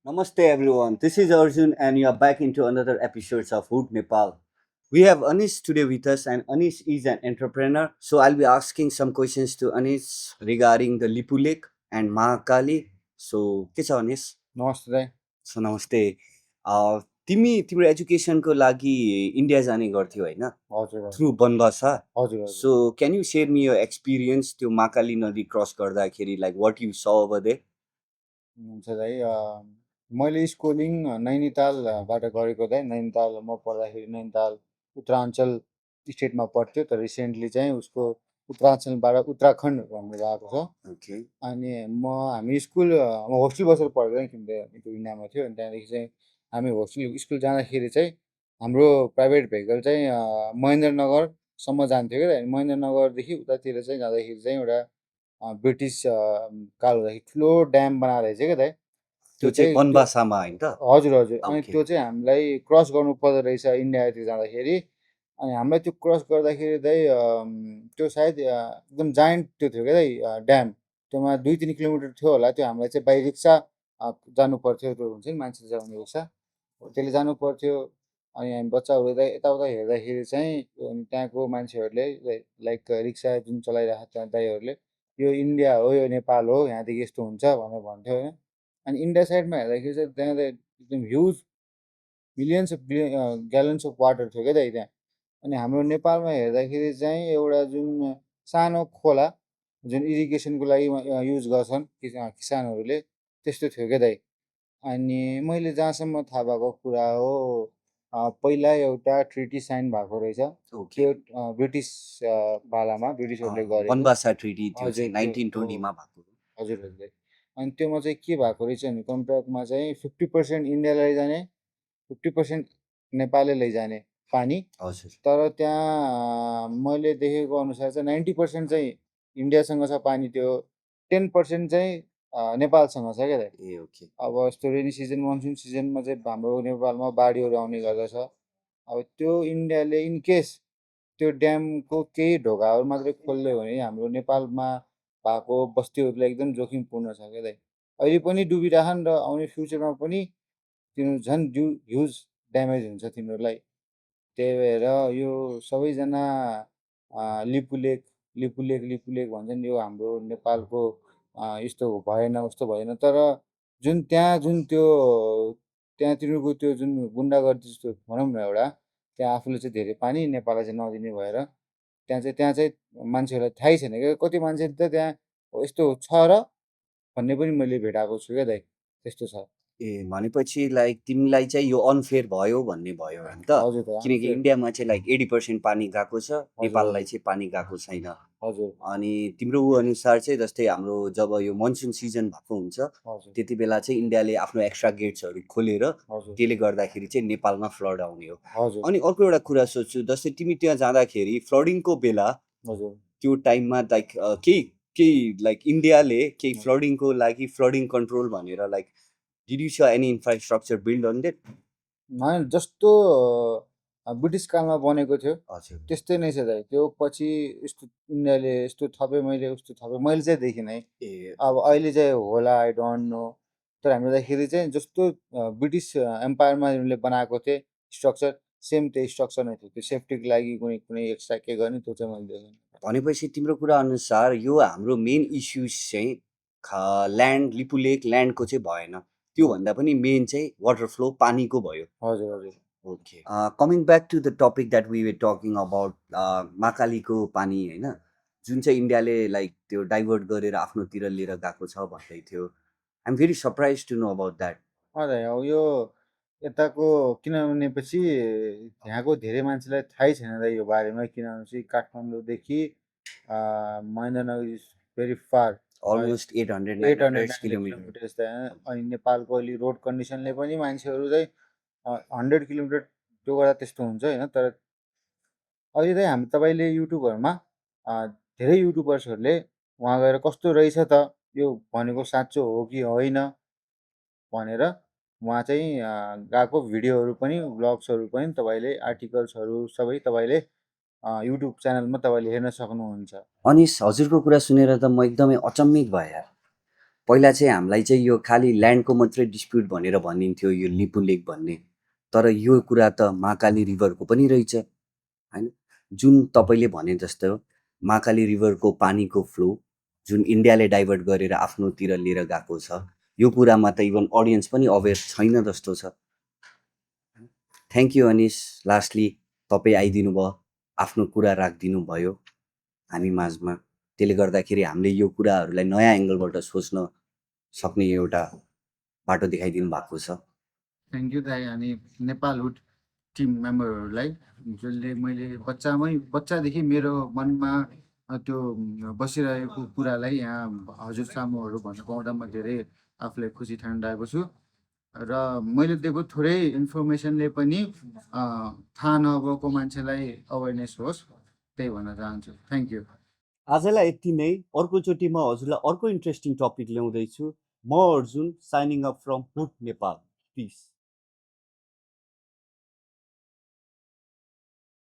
Namaste everyone. This is Arjun and you are back into another episode of Hood Nepal. We have Anish today with us and Anish is an entrepreneur. So I'll be asking some questions to Anish regarding the Lipu Lake and Mahakali. So के छ Anish? नमस्ते दाइ। So नमस्ते. तिमी तिम्रो एजुकेसनको लागि India जाने गर्थ्यौ होइन? हजुर हजुर थ्रु बनभासा. हजुर हजुर So can you share me your experience त्यो महाकाली नदी क्रस गर्दाखेरि like what you saw over there? हुन्छ दाइ। मैले स्कुलिङ नैनीतालबाट गरेको दाइ। नैनीताल म पढ्दाखेरि नैनीताल उत्तराञ्चल स्टेटमा पढ्थ्यो, तर रिसेन्टली चाहिँ उसको उत्तराञ्चलबाट उत्तराखण्ड भन्ने भएको छ। Okay. अनि हामी स्कुल म होस्टेल बसेर पढेको किनभने इन्डियामा थियो। अनि त्यहाँदेखि चाहिँ हामी होस्टेल स्कुल जाँदाखेरि चाहिँ हाम्रो प्राइभेट भेहिकल चाहिँ महेन्द्रनगरसम्म जान्थ्यो क्या। महेन्द्रनगरदेखि उतातिर चाहिँ जाँदाखेरि चाहिँ एउटा ब्रिटिस काल हुँदाखेरि ठुलो ड्याम बनाएर रहेछ क्या दाइ। त्यो चाहिँ बनभासामा होइन त? हजुर हजुर। अनि Okay. त्यो चाहिँ हामीलाई क्रस गर्नु पर्दो रहेछ इन्डियातिर जाँदाखेरि। अनि हामीलाई त्यो क्रस गर्दाखेरि चाहिँ त्यो सायद एकदम जायन्ट त्यो थियो क्या दाइ ड्याम। त्योमा 2-3 किलोमिटर थियो होला। त्यो हामीलाई चाहिँ बाई रिक्सा जानु पर्थ्यो। त्यो हुन्छ नि मान्छेले चलाउने रिक्सा, त्यसले जानु पर्थ्यो। अनि हामी बच्चाहरू चाहिँ यताउता हेर्दाखेरि चाहिँ त्यहाँको मान्छेहरूले लाइक रिक्सा जुन चलाइरहेको त्यहाँ दाइहरूले यो इन्डिया हो, यो नेपाल हो, यहाँदेखि यस्तो हुन्छ भनेर भन्थ्यो होइन। अनि इन्डिया साइडमा हेर्दाखेरि चाहिँ त्यहाँ चाहिँ एकदम huge millions of gallons of water थियो क्या दाइ त्यहाँ। अनि हाम्रो नेपालमा हेर्दाखेरि चाहिँ एउटा जुन सानो खोला जुन इरिगेसनको लागि युज गर्छन् किसानहरूले, त्यस्तो थियो क्या दाइ। अनि मैले जहाँसम्म थाहा भएको कुरा हो, पहिला एउटा ट्रिटी साइन भएको रहेछ Okay. त्यो ब्रिटिस पालामा ब्रिटिसहरूले गरेको। बनभासा ट्रिटी त्यो हजुर चाहिँ त्यो 1920 मा भएको. हजुर हजुर। अनि त्योमा चाहिँ के भएको रहेछ भने कन्ट्र्याक्टमा चाहिँ 50% इन्डियालाई जाने, 50% नेपालले लैजाने पानी। हजुर. तर त्यहाँ मैले देखेको अनुसार चाहिँ 90% चाहिँ इन्डियासँग छ पानी, त्यो 10% चाहिँ नेपालसँग छ क्या दाइ। ए ओके. अब यस्तो रेनी सिजन मनसुन सिजनमा चाहिँ हाम्रो नेपालमा बाढीहरू आउने गर्दछ। अब त्यो इन्डियाले इनकेस त्यो ड्यामको केही ढोकाहरू मात्रै खोलिदियो भने हाम्रो नेपालमा भएको बस्तीहरूलाई एकदम जोखिमपूर्ण छ क्या दाइ। अहिले पनि डुबिरहन् र आउने फ्युचरमा पनि तिनीहरू झन् ह्युज ड्यामेज हुन्छ तिनीहरूलाई। त्यही भएर यो सबैजना लिपुलेक लिपुलेक लिपुलेक भन्छन्, यो हाम्रो नेपालको यस्तो भएन उस्तो भएन। तर जुन त्यो त्यहाँ तिनीहरूको त्यो जुन गुन्डागर्दी जस्तो भनौँ न एउटा, त्यहाँ आफूले चाहिँ धेरै पानी नेपाललाई चाहिँ नदिने भएर त्यहाँ चाहिँ मान्छेहरूलाई थाहै छैन क्या। कति मान्छे त त्यहाँ यस्तो छ र भन्ने पनि मैले भेटाएको छु क्या दाइ, त्यस्तो छ। ए भनेपछि लाइक तिमीलाई चाहिँ यो अनफेयर भयो भन्ने भयो नि त? हजुर दाइ, किनकि अनफेयर। इन्डियामा चाहिँ लाइक 80% पानी गएको छ, हजुर नेपाललाई हजुर चाहिँ पानी गएको छैन. हजुर अनि तिम्रो ऊ अनुसार चाहिँ जस्तै हाम्रो जब यो मनसुन सिजन भएको हुन्छ हजुर त्यति बेला चाहिँ इन्डियाले आफ्नो एक्स्ट्रा गेट्सहरू खोलेर हजुर त्यसले गर्दाखेरि चाहिँ नेपालमा फ्लड आउने हो. हजुर अनि अर्को एउटा कुरा सोध्छु, जस्तै तिमी त्यहाँ जाँदाखेरि फ्लडिङको बेला हजुर त्यो टाइममा लाइक केही केही लाइक इन्डियाले केही फ्लडिङको लागि फ्लडिङ कन्ट्रोल भनेर like did you see any infrastructure build on that? होइन, जस्तो ब्रिटिस कालमा बनेको थियो हजुर. त्यस्तै नै छ दाइ। त्यो पछि यस्तो इन्डियाले यस्तो थपे, मैले उस्तो थपे मैले चाहिँ देखिनँ है। ए अब अहिले चाहिँ होला, आई डोन्ट नो। तर हामी जाँदाखेरि चाहिँ जस्तो ब्रिटिस एम्पायरमा उनीहरूले बनाएको थिए स्ट्रक्चर, सेम त्यो स्ट्रक्चर नै थियो। त्यो सेफ्टीको लागि कुनै कुनै एक्स्ट्रा के गर्ने त्यो चाहिँ मैले देखेँ। भनेपछि तिम्रो कुरा अनुसार यो हाम्रो मेन इस्युज चाहिँ ल्यान्ड लिपुलेक ल्यान्डको चाहिँ भएन, त्योभन्दा पनि मेन चाहिँ वाटर फ्लो पानीको भयो. हजुर हजुर okay. Coming back to the topic that we were talking about महाकालीको पानी होइन, जुन चाहिँ इन्डियाले लाइक त्यो डाइभर्ट गरेर आफ्नोतिर लिएर गएको छ भन्दै थियो. I am very surprise to know about that. हजुर। अब यो यताको किनभने पछि यहाँको धेरै मान्छेलाई थाहै छैन दाइ यो बारेमा। किनभने चाहिँ काठमाडौँदेखि Mahendranagar is very far, almost 800 800 900 kilometre. Kilometres त्यहाँ। अनि नेपालको अलि रोड कन्डिसनले पनि मान्छेहरू चाहिँ 100 किलोमिटर त्यो गर्दा त्यस्तो हुन्छ होइन। तर अहिले चाहिँ हामी तपाईँले युट्युबहरूमा धेरै युट्युबर्सहरूले वहाँ गएर कस्तो रहेछ त यो भनेको साँचो हो कि होइन भनेर उहाँ चाहिँ गएको भिडियोहरू पनि भ्लग्सहरू पनि तपाईँले आर्टिकल्सहरू सबै तपाईँले युट्युब च्यानलमा तपाईँले हेर्न सक्नुहुन्छ। अनिस हजुरको कुरा सुनेर त म एकदमै अचम्मित भएँ यार. पहिला चाहिँ हामीलाई चाहिँ यो खालि ल्यान्डको मात्रै डिस्प्युट भनेर भनिन्थ्यो यो लिपु लेक भन्ने, तर यो कुरा त महाकाली रिभरको पनि रहेछ होइन। जुन तपाईँले भने जस्तो महाकाली रिभरको पानीको फ्लो जुन इन्डियाले डाइभर्ट गरेर आफ्नोतिर लिएर गएको छ, यो कुरामा त इभन अडियन्स पनि अवेर छैन जस्तो छ। थ्याङ्क यू अनिस, लास्टली तपाईँ आइदिनु भयो, आफ्नो कुरा राखिदिनु भयो हामी माझमा, त्यसले गर्दाखेरि हामीले यो कुराहरूलाई नयाँ एङ्गलबाट सोच्न सक्ने एउटा बाटो देखाइदिनु भएको छ। थ्याङ्क यू दाइ। अनि नेपाल हुड टिम मेम्बरहरूलाई जसले मैले बच्चादेखि मेरो मनमा त्यो बसिरहेको कुरालाई यहाँ हजुर सामुहरू भन्नु पाउँदा म धेरै आफूलाई खुसी ठानिरहेको छु र मैले दिएको थोरै इन्फर्मेसनले पनि थाहा नभएको मान्छेलाई अवेरनेस होस्, त्यही भन्न चाहन्छु। Thank you. आजलाई यति नै। अर्कोचोटि म हजुरलाई अर्को इन्ट्रेस्टिङ टपिक ल्याउँदैछु। म Arjun, signing off from hood Nepal. Piece.